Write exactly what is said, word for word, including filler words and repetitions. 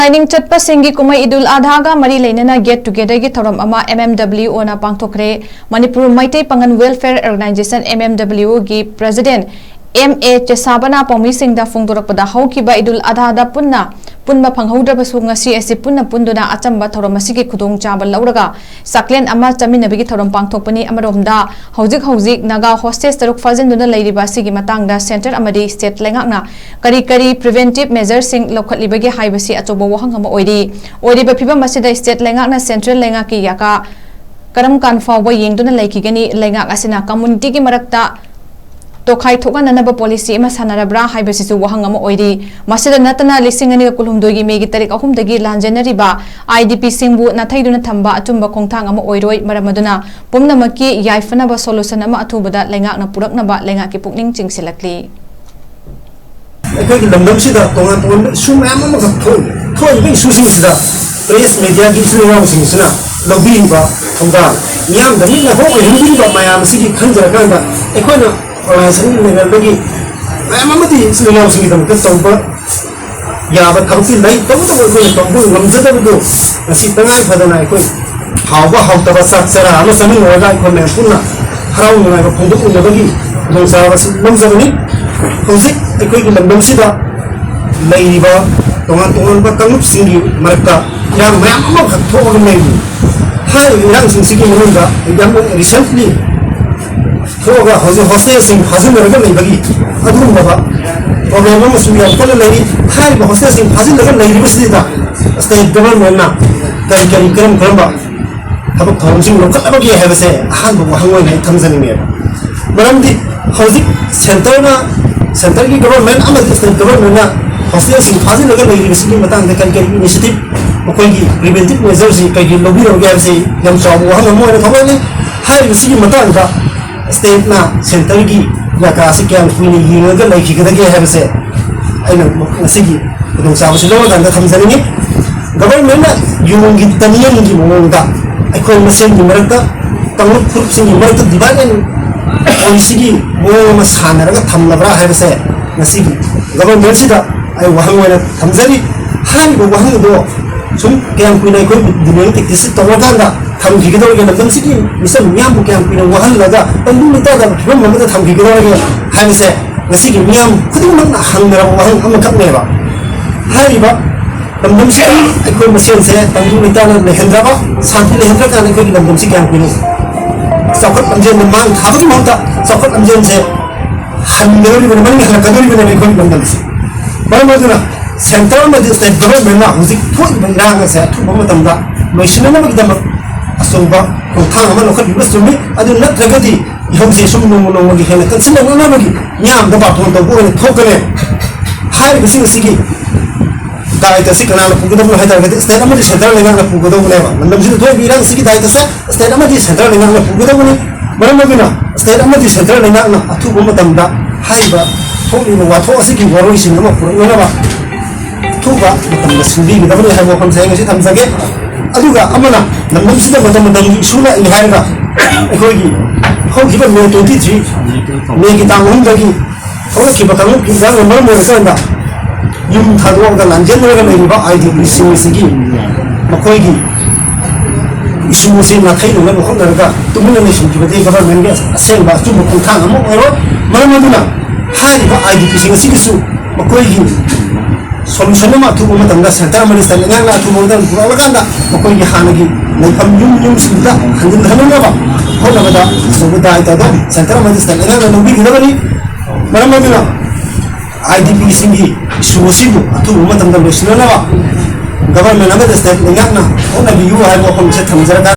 ꯂꯥꯏꯅꯤꯡ ꯆꯠꯄꯁꯤꯡꯒꯤ ꯀꯨꯝꯍꯩ ꯏꯗꯨꯜ ꯑꯙꯥꯒ ꯃꯔꯤ ꯂꯩꯅꯅ ꯒꯦꯠ ꯇꯨꯒꯦꯗꯔꯒꯤ ꯊꯧꯔꯝ ꯑꯃ ꯑꯦꯝ ꯑꯦꯝ ꯗꯕ꯭ꯂꯤꯌꯨ ꯑꯣꯅ ꯄꯥꯡꯊꯣꯛꯈ꯭ꯔꯦ꯫ ꯃꯅꯤꯄꯨꯔ ꯃꯩꯇꯩ ꯄꯥꯉꯜ ꯋꯦꯜꯐꯤꯌꯔ ꯑꯣꯔꯒꯅꯥꯏꯖꯦꯁꯟ, ꯑꯦꯝ ꯑꯦꯝ ꯗꯕ꯭ꯂꯤꯌꯨ ꯒꯤ ꯄ꯭ꯔꯦꯁꯤꯗꯦꯟꯠ ꯑꯦꯝ ꯑꯦ ꯆꯦꯁꯥꯕꯅ ꯄꯥꯎꯃꯤꯁꯤꯡꯗ ꯐꯣꯡꯗꯣꯔꯛꯄꯗ, ꯍꯧꯈꯤꯕ ꯏꯗꯨꯜ ꯑꯙꯥꯗ ꯄꯨꯟꯅ ꯄꯨꯟꯕ ꯐꯪꯍꯧꯗ꯭ꯔꯕꯁꯨ, ꯉꯁꯤ ꯑꯁꯤ ꯄꯨꯟꯅ ꯄꯨꯟꯗꯨꯅ ꯑꯆꯝꯕ ꯊꯧꯔꯝ ꯑꯁꯤꯒꯤ ꯈꯨꯗꯣꯡꯆꯥꯕ ꯂꯧꯔꯒ ꯆꯥꯛꯂꯦꯟ ꯑꯃ ꯆꯥꯃꯤꯟꯅꯕꯒꯤ ꯊꯧꯔꯝ ꯄꯥꯡꯊꯣꯛꯄꯅꯤ꯫ ꯑꯃꯔꯣꯝꯗ, ꯍꯧꯖꯤꯛ ꯍꯧꯖꯤꯛ ꯅꯥꯒꯥ ꯍꯣꯁꯇꯦꯖ ꯇꯔꯨꯛ ꯐꯥꯖꯤꯟꯗꯨꯅ ꯂꯩꯔꯤꯕ ꯑꯁꯤꯒꯤ ꯃꯇꯥꯡꯗ ꯁꯦꯟꯇꯔ ꯑꯃꯗꯤ ꯁ꯭ꯇꯦꯠ ꯂꯩꯉꯥꯛꯅ ꯀꯔꯤ ꯀꯔꯤ ꯄ꯭ꯔꯤꯚꯦꯟꯇꯤꯚ ꯃꯦꯖꯔꯁꯤꯡ ꯂꯧꯈꯠꯂꯤꯕꯒꯦ ꯍꯥꯏꯕꯁꯤ ꯑꯆꯧꯕ ꯋꯥꯍꯪ ꯑꯃ ꯑꯣꯏꯔꯤ꯫ ꯑꯣꯏꯔꯤꯕ ꯐꯤꯚꯝ ꯑꯁꯤꯗ ꯁ꯭ꯇꯦꯠ ꯂꯩꯉꯥꯛꯅ ꯁꯦꯟꯇ꯭ꯔꯦꯜ ꯂꯩꯉꯥꯛꯀꯤ ꯌꯥꯀꯥ ꯀꯔꯝ ꯀꯥꯟ ꯐꯥꯎꯕ ꯌꯦꯡꯗꯨꯅ ꯂꯩꯈꯤꯒꯅꯤ? ꯂꯩꯉꯥꯛ ꯑꯁꯤꯅ ꯀꯝꯃꯨꯅꯤꯇꯤꯒꯤ ꯃꯔꯛꯇ ꯇꯣꯈꯥꯏ ꯊꯣꯛꯍꯟꯅꯅꯕ ꯄꯣꯂꯤꯁꯤ ꯑꯃ ꯁꯥꯟꯅꯔꯕ꯭ꯔꯥ ꯍꯥꯏꯕꯁꯤꯁꯨ ꯋꯥꯍꯪ ꯑꯃ ꯑꯣꯏꯔꯤ꯫ ꯃꯁꯤꯗ ꯅꯠꯇꯅ, ꯂꯤꯁꯤꯡ ꯑꯅꯤꯒ ꯀꯨꯟꯍꯨꯝꯗꯣꯏꯒꯤ ꯃꯦꯒꯤ ꯇꯥꯔꯤꯛ ꯑꯍꯨꯝꯗꯒꯤ ꯂꯥꯟꯖꯦꯟꯅꯔꯤꯕ ꯑꯥꯏ ꯗꯤ ꯄꯤꯁꯤꯡꯕꯨ ꯅꯥꯊꯩꯗꯨꯅ ꯊꯝꯕ ꯑꯆꯨꯝꯕ ꯈꯣꯡꯊꯥꯡ ꯑꯃ ꯑꯣꯏꯔꯣꯏ꯫ ꯃꯔꯝ ꯑꯗꯨꯅ, ꯄꯨꯝꯅꯃꯛꯀꯤ ꯌꯥꯏꯐꯅꯕ ꯁꯣꯂꯨꯁꯟ ꯑꯃ ꯑꯊꯨꯕꯗ ꯂꯩꯉꯥꯛꯅ ꯄꯨꯔꯛꯅꯕ ꯂꯩꯉꯥꯛꯀꯤ ꯄꯨꯛꯅꯤꯡ ꯆꯤꯡꯁꯤꯜꯂꯛꯂꯤ꯫ ꯑꯩꯈꯣꯏꯒꯤ ꯂꯝꯗꯝꯁꯤꯗ ꯇꯣꯉꯥꯟ ꯇꯣꯉꯥꯟꯕ ꯏꯁꯨ ꯃꯌꯥꯝ ꯑꯃꯈꯛ ꯊꯣꯛꯏ꯫ ꯊꯣꯛꯏꯕ ꯏꯁꯨꯁꯤꯡꯁꯤꯗ ꯄ꯭ꯔꯦꯁ ꯃꯦꯗꯤꯌꯥꯒꯤ ꯏꯆꯤꯜ ꯏꯅꯥꯎꯁꯤꯡꯁꯤꯅ ꯂꯧꯕꯤꯔꯤꯕ ꯊꯧꯗꯥꯡ, ꯃꯤꯌꯥꯝꯗ ꯃꯤꯠꯅ ꯍꯣꯛ ꯑꯣꯏꯍꯟꯕꯤꯔꯤꯕ ꯃꯌꯥꯝ ꯑꯁꯤꯒꯤ ꯈꯟꯖꯔꯀꯥꯟꯗ, ꯑꯩꯈꯣꯏꯅ ꯑꯣꯔꯒꯅꯥꯏꯖꯦꯁꯟꯒꯤ ꯂꯦꯚꯦꯜꯗꯒꯤ ꯃꯌꯥꯝ ꯑꯃꯗꯤ ꯏꯆꯤꯜ ꯏꯅꯥꯎꯁꯤꯡꯒꯤꯗꯃꯛꯇ ꯇꯧꯕ ꯌꯥꯕ ꯊꯕꯛꯇꯤ ꯂꯩ꯫ ꯇꯧꯕꯇꯕꯨ ꯑꯩꯈꯣꯏꯅ ꯇꯧꯕ ꯉꯝꯖꯗꯕꯗꯨ ꯉꯁꯤ ꯇꯉꯥꯏ ꯐꯗꯅ ꯑꯩꯈꯣꯏ ꯍꯥꯎꯕ ꯍꯥꯎꯇꯕ ꯆꯥꯛ ꯆꯔꯥ ꯑꯃ ꯆꯥꯃꯤꯟꯅꯔꯒ ꯑꯩꯈꯣꯏ ꯃꯌꯥꯝ ꯄꯨꯟꯅ ꯍꯔꯥꯎ ꯅꯨꯡꯉꯥꯏꯕ ꯐꯣꯡꯗꯣꯛꯃꯤꯟꯅꯕꯒꯤ ꯈꯨꯗꯣꯡꯆꯥꯕ ꯑꯁꯤ ꯂꯧꯖꯕꯅꯤ꯫ ꯍꯧꯖꯤꯛ ꯑꯩꯈꯣꯏꯒꯤ ꯂꯝꯗꯝꯁꯤꯗ ꯂꯩꯔꯤꯕ ꯇꯣꯉꯥꯟ ꯇꯣꯉꯥꯟꯕ ꯀꯥꯡꯂꯨꯞꯁꯤꯡꯒꯤ ꯃꯔꯛꯇ ꯏꯔꯥꯡ ꯃꯌꯥꯝ ꯑꯃꯈꯛ ꯊꯣꯛꯑꯒ ꯂꯩꯔꯤ꯫ ꯍꯥꯏꯔꯤꯕ ꯏꯔꯥꯡꯁꯤꯡꯁꯤꯒꯤ ꯃꯅꯨꯡꯗ ꯌꯥꯝꯅ ꯔꯤꯁꯦꯟꯠꯂꯤ ꯊꯣꯛꯑꯒ ꯍꯧꯖꯤꯛ ꯍꯣꯁꯇꯦꯜꯁꯤꯡ ꯐꯥꯖꯤꯟꯅꯔꯒ ꯂꯩꯕꯒꯤ ꯑꯗꯨꯒꯨꯝꯂꯕ ꯄ꯭ꯔꯣꯕ꯭ꯂꯦꯝ ꯑꯃꯁꯨ ꯌꯥꯝ ꯀꯟꯅ ꯂꯩꯔꯤ꯫ ꯍꯥꯏꯔꯤꯕ ꯍꯣꯁꯇꯦꯜꯁꯤꯡ ꯐꯥꯖꯤꯜꯂꯒ ꯂꯩꯔꯤꯕꯁꯤꯗ ꯁ꯭ꯇꯦꯠ ꯒꯚꯔꯟꯃꯦꯟꯠꯅ ꯀꯔꯤ ꯀꯔꯤ, ꯀꯔꯝ ꯀꯔꯝꯕ ꯊꯕꯛ ꯊꯧꯔꯝꯁꯤꯡ ꯂꯧꯈꯠꯂꯕꯒꯦ ꯍꯥꯏꯕꯁꯦ ꯑꯍꯥꯟꯕ ꯋꯥꯍꯪ ꯑꯣꯏꯅ ꯑꯩ ꯊꯝꯖꯅꯤꯡꯉꯦꯕ꯫ ꯃꯔꯝꯗꯤ ꯍꯧꯖꯤꯛ ꯁꯦꯟꯇꯔꯅ, ꯁꯦꯟꯇꯔꯒꯤ ꯒꯚꯔꯟꯃꯦꯟꯠ ꯑꯃꯗꯤ ꯁ꯭ꯇꯦꯠ ꯒꯚꯔꯟꯃꯦꯟꯠꯅ ꯍꯣꯁꯇꯦꯜꯁꯤꯡ ꯐꯥꯖꯤꯜꯂꯒ ꯂꯩꯔꯤꯕꯁꯤꯒꯤ ꯃꯇꯥꯡꯗ ꯀꯔꯤ ꯀꯔꯤ ꯏꯅꯤꯁꯤꯌꯦꯇꯤꯚ, ꯃꯈꯣꯏꯒꯤ ꯄ꯭ꯔꯤꯚꯦꯟꯇꯤꯚ ꯃꯦꯖꯔꯁꯤ ꯀꯩ ꯀꯩ ꯂꯧꯕꯤꯔꯝꯒꯦ ꯍꯥꯏꯕꯁꯤ ꯌꯥꯝ ꯆꯥꯎꯕ ꯋꯥꯍꯪ ꯑꯃ ꯑꯣꯏꯅ ꯊꯣꯛꯂꯛꯂꯤ꯫ ꯍꯥꯏꯔꯤꯕꯁꯤꯒꯤ ꯃꯇꯥꯡꯗ ꯁ꯭ꯇꯦꯠꯅ ꯁꯦꯟꯇꯔꯒꯤ ꯌꯥꯀꯥ ꯑꯁꯤ ꯀꯌꯥꯝ ꯀꯨꯏꯅ ꯌꯦꯡꯉꯒ ꯂꯩꯈꯤꯒꯗꯒꯦ ꯍꯥꯏꯕꯁꯦ ꯑꯩꯅ ꯉꯁꯤꯒꯤ ꯈꯨꯗꯣꯡꯆꯥꯕꯁꯤ ꯂꯧꯔꯀꯥꯟꯗ ꯊꯝꯖꯅꯤꯡꯉꯤ꯫ ꯒꯚꯔꯟꯃꯦꯟꯠꯅ ꯌꯣꯡꯒꯤ ꯇꯅꯦꯜꯒꯤ ꯃꯑꯣꯡꯗ ꯑꯩꯈꯣꯏ ꯃꯁꯦꯟꯒꯤ ꯃꯔꯛꯇ, ꯀꯥꯡꯂꯨꯞ ꯐꯨꯔꯨꯞꯁꯤꯡꯒꯤ ꯃꯔꯛꯇ ꯗꯤꯚꯥꯏꯗ ꯑꯦꯟ ꯀꯣꯟꯁꯤꯒꯤ ꯃꯑꯣꯡ ꯑꯃ ꯁꯥꯟꯅꯔꯒ ꯊꯝꯂꯕ꯭ꯔꯥ ꯍꯥꯏꯕꯁꯦ ꯉꯁꯤꯒꯤ ꯒꯚꯔꯟꯃꯦꯟꯠꯁꯤꯗ ꯑꯩ ꯋꯥꯍꯪ ꯑꯣꯏꯅ ꯊꯝꯖꯔꯤ꯫ ꯍꯥꯏꯔꯤꯕ ꯋꯥꯍꯪ ꯑꯗꯣ ꯁꯨꯝ ꯀꯌꯥꯝ ꯀꯨꯏꯅ ꯑꯩꯈꯣꯏ ꯗꯤꯕꯦꯠ ꯇꯦꯛꯇꯤꯁ ꯇꯧꯔꯀꯥꯟꯗ ꯊꯝꯈꯤꯒꯗꯧꯔꯤꯒꯦ, ꯂꯝꯗꯝꯁꯤꯒꯤ ꯃꯤꯆꯝ ꯃꯤꯌꯥꯝꯕꯨ ꯀꯌꯥꯝ ꯀꯨꯏꯅ ꯋꯥꯍꯜꯂꯒ ꯇꯪꯗꯨ ꯂꯩꯇꯥꯗꯕ ꯐꯤꯕꯝ ꯑꯃꯗ ꯊꯝꯈꯤꯒꯗꯧꯔꯤꯒꯦ ꯍꯥꯏꯕꯁꯦ ꯉꯁꯤꯒꯤ ꯃꯤꯌꯥꯝ ꯈꯨꯗꯤꯡꯃꯛꯅ ꯍꯪꯅꯔꯕ ꯋꯥꯍꯪ ꯑꯃꯈꯛꯅꯦꯕ꯫ ꯍꯥꯏꯔꯤꯕ ꯂꯝꯗꯝꯁꯤꯗ ꯑꯩꯈꯣꯏ ꯃꯁꯦꯟꯁꯦ ꯇꯪꯗꯨ ꯂꯩꯇꯥꯅ ꯂꯩꯍꯟꯗ꯭ꯔꯕ, ꯁꯥꯟꯇꯤ ꯂꯩꯍꯟꯗ꯭ꯔꯀꯥꯟꯗ ꯑꯩꯈꯣꯏꯒꯤ ꯂꯝꯗꯝꯁꯤ ꯀꯌꯥꯝ ꯀꯨꯏꯅ ꯆꯥꯎꯈꯠ ꯂꯝꯖꯦꯟꯗ ꯃꯥꯡ ꯊꯥꯕꯒꯤ ꯃꯍꯨꯠꯇ ꯆꯥꯎꯈꯠ ꯂꯝꯖꯦꯟꯁꯦ ꯍꯟꯒꯗꯧꯔꯤꯕꯅꯤ, ꯃꯅꯤꯡ ꯍꯜꯂꯛꯀꯗꯧꯔꯤꯕꯅꯦꯕ ꯑꯩꯈꯣꯏꯒꯤ ꯂꯝꯗꯝꯁꯦ꯫ ꯃꯔꯝ ꯑꯗꯨꯅ ꯁꯦꯟꯇꯔ ꯑꯃꯗꯤ ꯁ꯭ꯇꯦꯠ ꯒꯚꯔꯟꯃꯦꯟꯅ ꯍꯧꯖꯤꯛ ꯊꯣꯛꯏꯕ ꯏꯔꯥꯡ ꯑꯁꯦ ꯑꯊꯨꯕ ꯃꯇꯝꯗ ꯂꯣꯏꯁꯤꯟꯅꯅꯕꯒꯤꯗꯃꯛ ꯑꯆꯧꯕ ꯈꯣꯡꯊꯥꯡ ꯑꯃ ꯂꯧꯈꯠꯄꯤꯕ ꯆꯨꯝꯃꯤ꯫ ꯑꯗꯨ ꯅꯠꯇ꯭ꯔꯒꯗꯤ ꯏꯍꯧꯁꯦ ꯁꯨꯝ ꯅꯣꯡꯃ ꯅꯣꯡꯃꯒꯤ ꯍꯦꯟꯅ ꯀꯟꯁꯤꯜꯂꯛꯅꯅꯕꯒꯤ ꯃꯤꯌꯥꯝꯗ ꯕꯥꯔꯇꯣꯟ ꯇꯧꯕ ꯑꯣꯏꯅ ꯊꯣꯛꯀꯅꯤ꯫ ꯍꯥꯏꯔꯤꯕꯁꯤꯡ ꯑꯁꯤꯒꯤ ꯗꯥꯏꯇ ꯑꯁꯤ ꯀꯅꯥꯅ ꯄꯨꯒꯗꯕꯅꯣ ꯍꯥꯏ ꯇꯥꯔꯒꯗꯤ ꯁ꯭ꯇꯦꯠ ꯑꯃꯗꯤ ꯁꯦꯟꯇꯔ ꯂꯩꯉꯥꯛꯅ ꯄꯨꯒꯗꯧꯕꯅꯦꯕ꯫ ꯂꯝꯗꯝꯁꯤꯗ ꯊꯣꯛꯏꯕ ꯏꯔꯥꯡꯁꯤꯒꯤ ꯗꯥꯏꯇꯁꯦ ꯁ꯭ꯇꯦꯠ ꯑꯃꯗꯤ ꯁꯦꯟꯇꯔ ꯂꯩꯉꯥꯛꯅ ꯄꯨꯒꯗꯧꯕꯅꯤ꯫ ꯃꯔꯝ ꯑꯗꯨꯅ ꯁ꯭ꯇꯦꯠ ꯑꯃꯗꯤ ꯁꯦꯟꯇꯔ ꯂꯩꯉꯥꯛꯅ ꯑꯊꯨꯕ ꯃꯇꯝꯗ ꯍꯥꯏꯔꯤꯕ ꯊꯣꯛꯂꯤꯕ ꯋꯥꯊꯣꯛ ꯑꯁꯤꯒꯤ ꯋꯥꯔꯣꯏꯁꯤꯟ ꯑꯃ ꯄꯨꯔꯛꯅꯅꯕ ꯑꯊꯨꯕ ꯃꯇꯝꯗ ꯁꯤꯟꯕꯤꯒꯗꯕꯅꯤ ꯍꯥꯏꯕ ꯋꯥꯐꯝꯁꯦ ꯑꯩ ꯉꯁꯤ ꯊꯝꯖꯒꯦ꯫ ꯑꯗꯨꯒ ꯑꯃꯅ ꯂꯝꯗꯝꯁꯤꯗ ꯃꯇꯝ ꯃꯇꯝꯒꯤ ꯏꯁꯨ ꯂꯥꯛꯏ ꯍꯥꯏꯔꯒ ꯑꯩꯈꯣꯏꯒꯤ ꯍꯧꯈꯤꯕ ꯃꯦ ꯇ꯭ꯋꯦꯟꯇꯤ ꯊ꯭ꯔꯤ, ꯃꯦꯒꯤ ꯇꯥꯡ ꯑꯍꯨꯝꯗꯒꯤ ꯍꯧꯔꯛꯈꯤꯕ ꯀꯥꯡꯂꯨꯞꯀꯤ ꯏꯔꯥꯡꯅ ꯃꯔꯝ ꯑꯣꯏꯔꯀꯥꯟꯗ ꯌꯨꯝ ꯊꯥꯗꯣꯛꯑꯒ ꯂꯥꯟꯖꯦꯟꯅꯔꯒ ꯂꯩꯔꯤꯕ ꯑꯥꯏ ꯗꯤ ꯄꯤꯁꯤꯡ ꯑꯁꯤꯒꯤ ꯃꯈꯣꯏꯒꯤ ꯏꯁꯨ ꯑꯁꯤ ꯅꯥꯊꯩꯅꯅꯕ ꯍꯣꯠꯅꯔꯒ ꯇꯨꯃꯤꯟꯅ ꯂꯩꯁꯤꯟꯈꯤꯕꯗꯤ ꯒꯚꯔꯟꯃꯦꯟꯒꯤ ꯑꯁꯦꯡꯕ ꯑꯆꯨꯝꯕ ꯈꯣꯡꯊꯥꯡ ꯑꯃ ꯑꯣꯏꯔꯣꯏ꯫ ꯃꯔꯝ ꯑꯗꯨꯅ ꯍꯥꯏꯔꯤꯕ ꯑꯥꯏ ꯗꯤ ꯄꯤꯁꯤꯡ ꯑꯁꯤꯒꯤꯁꯨ ꯃꯈꯣꯏꯒꯤ ꯁꯣꯂꯨꯁꯟ ꯑꯃ ꯑꯊꯨꯕ ꯃꯇꯝꯗ ꯁꯦꯟꯇꯔ ꯑꯃꯗꯤ ꯁ꯭ꯇꯦꯠ ꯂꯩꯉꯥꯛꯅ ꯑꯊꯨꯕ ꯃꯇꯝꯗ ꯄꯨꯔꯛꯂꯀꯥꯟꯗ ꯃꯈꯣꯏꯒꯤ ꯍꯥꯟꯅꯒꯤ ꯂꯩꯐꯝ ꯌꯨꯝ ꯌꯨꯝꯁꯤꯡꯗꯨꯗ ꯍꯟꯖꯤꯟꯍꯟꯅꯕ ꯍꯣꯠꯅꯕꯗ ꯑꯆꯧꯕ ꯗꯥꯏꯇ ꯑꯗꯨ ꯁꯦꯟꯇꯔ ꯑꯃꯗꯤ ꯁ꯭ꯇꯦꯠ ꯂꯩꯉꯥꯛꯅ ꯂꯧꯕꯤꯒꯗꯕꯅꯤ꯫ ꯃꯔꯝ ꯑꯗꯨꯅ ꯑꯥꯏ ꯗꯤ ꯄꯤꯁꯤꯡꯒꯤ ꯏꯁꯨ ꯑꯁꯤꯕꯨ ꯑꯊꯨꯕ ꯃꯇꯝꯗ ꯂꯣꯏꯁꯤꯟꯅꯅꯕ ꯒꯚꯔꯟꯃꯦꯟ ꯑꯃꯗꯤ ꯁ꯭ꯇꯦꯠ ꯂꯩꯉꯥꯛꯅ ꯍꯣꯠꯅꯕꯤꯌꯨ ꯍꯥꯏꯕ ꯋꯥꯐꯝ ꯑꯁꯤ ꯊꯝꯖꯔꯒ